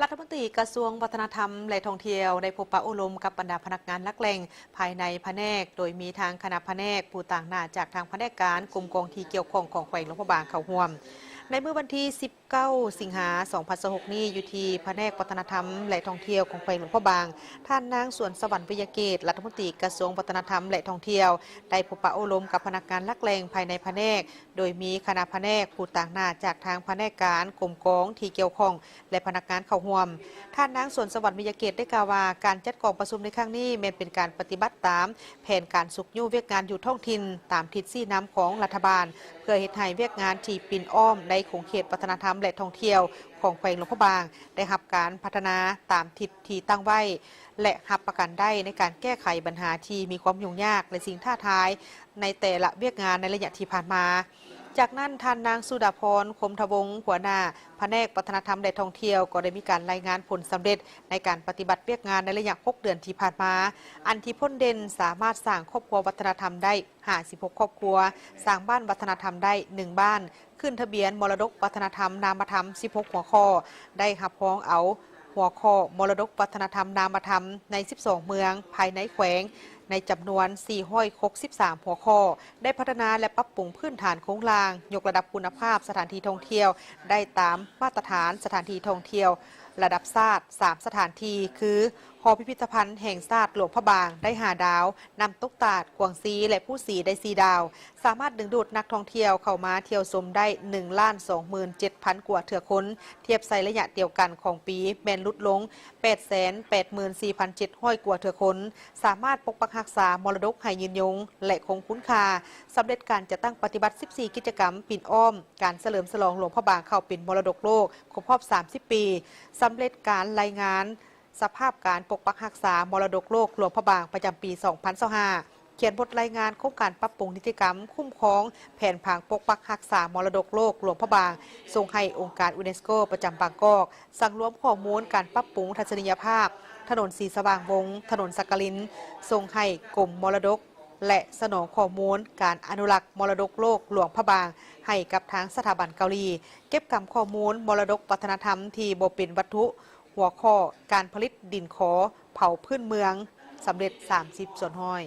ລັດຖະມົນຕີກະຊວງວັດທະນະທຳ ແລະ ທ່ອງທ່ຽວ ໄດ້ພົບປະໂອ້ລົມກັບບັນດາພະນັກງານຫຼັກແຫຼ່ງພາຍໃນພະແນກ, ໂດຍມີທາງຄະນະພະແນກ, ຜູ້ຕາງໜ້າຈາກທາງພະແນກການ, ກົມກອງທີ່ກ່ຽວຂ້ອງຂອງແຂວງຫຼວງພະບາງເຂົ້າຮ່ວມ. ໃນມື້ວັນທີສິບເກົ້າ ສິງຫາ ສອງພັນຊາວຫົກນີ້ ຢູ່ທີ່ພະແນກວັດທະນະທຳ ແລະ ທ່ອງທ່ຽວຂອງແຂວງຫຼວງພະບາງ, ທ່ານນາງ ສວນສະຫວັນ ວິຍະເກດ ລັດຖະມົນຕີກະຊວງວັດທະນະທຳ ແລະ ທ່ອງທ່ຽວ ໄດ້ພົບປະໂອ້ລົມກັບພະນັກງານຫຼັກແຫຼ່ງພາຍໃນພະແນກ, ໂດຍມີຄະນະພະແນກ, ຜູ້ຕາງໜ້າຈາກທາງພະແນກການ, ກົມກອງທີ່ກ່ຽວຂ້ອງ ແລະ ພະນັກງານເຂົ້າຮ່ວມ. ທ່ານນາງ ສວນສະຫວັນ ວິຍະເກດ ໄດ້ກ່າວວ່າ ການຈັດກອງປະຊຸມໃນຄັ້ງນີ້ ແມ່ນເປັນການປະຕິບັດຕາມແຜນການຊຸກຍູ້ວຽກງານຢູ່ທ້ອງຖິ່ນ ຕາມທິດຊີ້ນຳຂອງລັດຖະບານ ເພື່ອເຮັດໃຫ້ວຽກງານທີ່ປິ່ນອ້ອມໃນຂົງເຂດວັດທະນະທຳ ແລະ ທ່ອງທ່ຽວຂອງແຂວງຫຼວງພະບາງ ໄດ້ຮັບການພັດທະນາຕາມທິດທີ່ຕັ້ງໄວ້ ແລະ ຮັບປະກັນໄດ້ໃນການແກ້ໄຂບັນຫາທີ່ມີຄວາມຫຍຸ້ງຍາກ ແລະ ສິ່ງທ້າທາຍໃນແຕ່ລະວຽກງານໃນໄລຍະທີ່ຜ່ານມາ. ຈາກນັ້ນ, ທ່ານນາງ ສຸດາພອນ ຄົມທະວົງ ຫົວໜ້າພະແນກວັດທະນະທຳ ແລະ ທ່ອງທ່ຽວ ກໍໄດ້ມີການລາຍງານຜົນສຳເລັດໃນການປະຕິບັດວຽກງານໃນໄລຍະຫົກເດືອນທີ່ຜ່ານມາ, ອັນທີ່ພົ້ນເດັ່ນສາມາດສ້າງຄອບຄົວວັດທະນະທຳໄດ້ຫ້າສິບຫົກຄອບຄົວ, ສ້າງບ້ານວັດທະນະທຳໄດ້ໜຶ່ງບ້ານ, ຂຶ້ນທະບຽນມໍລະດົກວັດທະນະທຳນາມະທຳສິບຫົກຫົວຂໍ້, ໄດ້ຮັບຮອງເອົາຫົວຂໍ້ມໍລະດົກວັດທະນະທຳນາມະທຳໃນສິບສອງເມືອງພາຍໃນແຂວງ, ໃນຈຳນວນສີ່ຮ້ອຍຫົກສິບສາມຫົວຂໍ້, ໄດ້ພັດທະນາ ແລະ ປັບປຸງພື້ນຖານໂຄງລ່າງ, ຍົກລະດັບຄຸນນະພາບສະຖານທີ່ທ່ອງທ່ຽວໄດ້ຕາມມາດຕະຖານສະຖານທີ່ທ່ອງທ່ຽວລະດັບຊາດສາມສະຖານທີ່ ຄື ຫໍພິພິທະພັນແຫ່ງຊາດຫຼວງພະບາງໄດ້ຫ້າດາວ, ນ້ຳຕົກຕາດ, ກວາງຊີ ແລະ ພູສີໄດ້ສີ່ດາວ, ສາມາດດຶງດູດນັກທ່ອງທ່ຽວເຂົ້າມາທ່ຽວຊົມໄດ້ໜຶ່ງລ້ານສອງໝື່ນເຈັດພັນກວ່າເທື່ອຄົນ, ທຽບໃສ່ໄລຍະດຽວກັນຂອງປີແມ່ນຫຼຸດລົງແປດແສນແປດໝື່ນສີ່ພັນເຈັດຮ້ອຍກວ່າເທື່ອຄົນ, ສາມາດປົກປັກຮັກສາມໍລະດົກໃຫ້ຍືນຍົງ ແລະ ຄົງຄຸນຄ່າ, ສຳເລັດການຈັດຕັ້ງປະຕິບັດສິບສີ່ກິດຈະກຳປິ່ນອ້ອມການສະເຫຼີມສະຫຼອງຫຼວງພະບາງເຂົ້າເປັນມໍລະດົກໂລກຄົບຮອບສາມສິບປີ, ສຳເລັດການລາຍງານ ສະພາບການປົກປັກຮັກສາມໍລະດົກໂລກຫຼວງພະບາງປະຈຳປີສອງພັນຊາວຫ້າ, ຂຽນບົດລາຍງານໂຄງການປັບປຸງນິຕິກຳຄຸ້ມຄອງແຜນຜັງປົກປັກຮັກສາມໍລະດົກໂລກຫຼວງພະບາງ ສົ່ງໃຫ້ອົງການຢູເນສໂກປະຈຳບາງກອກ, ສັງລວມຂໍ້ມູນການປັບປຸງທັດສະນີຍະພາບຖະໜົນສີສະຫວ່າງວົງ, ຖະໜົນສັກກະລິນ, ສົ່ງໃຫ້ກົມມໍລະດົກ ແລະ ສະໜອງຂໍ້ມູນການອະນຸລັກມໍລະດົກໂລກຫຼວງພະບາງໃຫ້ກັບທາງສະຖາບັນເກົາຫຼີ, ເກັບກຳຂໍ້ມູນມໍລະດົກວັດທະນະທຳທີ່ບໍ່ເປັນວັດຖຸ ຫົວຂໍ້ການຜະລິດດິນຂໍເຜົາພື້ນເມືອງ ສຳເລັດສາມສິບສ່ວນຮ້ອຍ.